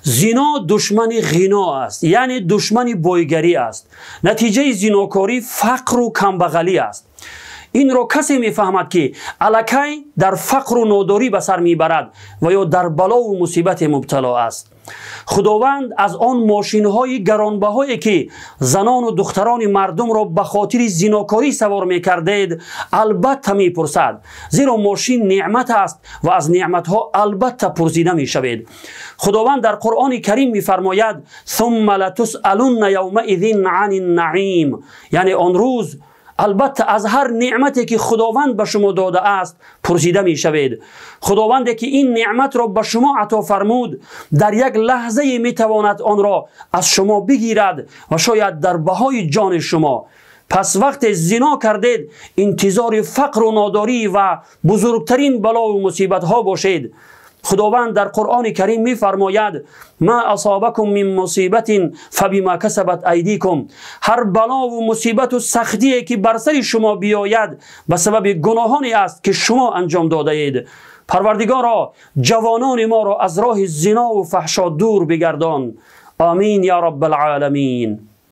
Зино душмани ғино аст, яъне душмани бойгарӣ аст. Натиҷаи зинокорӣ фақру камбағалӣ аст. Инро касе мефаҳмад, ки аллакай дар фақру нодорӣ ба сар мебарад ва ё дар балову мусибате мубтало аст. Худованд аз он мошинҳои гаронбаҳое, ки занону духтарони мардумро ба хотири зинокорӣ савор мекардед, албатта мепурсад, зеро мошин неъмат аст ва аз неъматҳо албатта пурсида мешавед. Худованд дар Қуръони Карим мефармояд: «Сумма латусъалунна явмаизин ани наим», яъне он рӯз албатта аз ҳар неъмате, ки Худованд ба шумо додааст, пурсида мешавед. Худованде, ки ин неъматро ба шумо ато фармуд, дар як лаҳзае метавонад онро аз шумо бигирад ва шояд дар баҳои ҷони шумо. Пас вақте зино кардед, интизори фақру нодорӣ ва бузургтарин балову мусибатҳо бошед. Худованд дар Қуръони Карим мефармояд: «Ма асобакум мин мусибатин фабима касабат айдикум». Ҳар балову мусибату сахтие, ки бар сари шумо биёяд, ба сабаби гуноҳоне аст, ки шумо анҷом додаед. Парвардигоро, ҷавонони моро аз роҳи зинову фаҳшо дур бигардон. Омин, я раббалъоламин.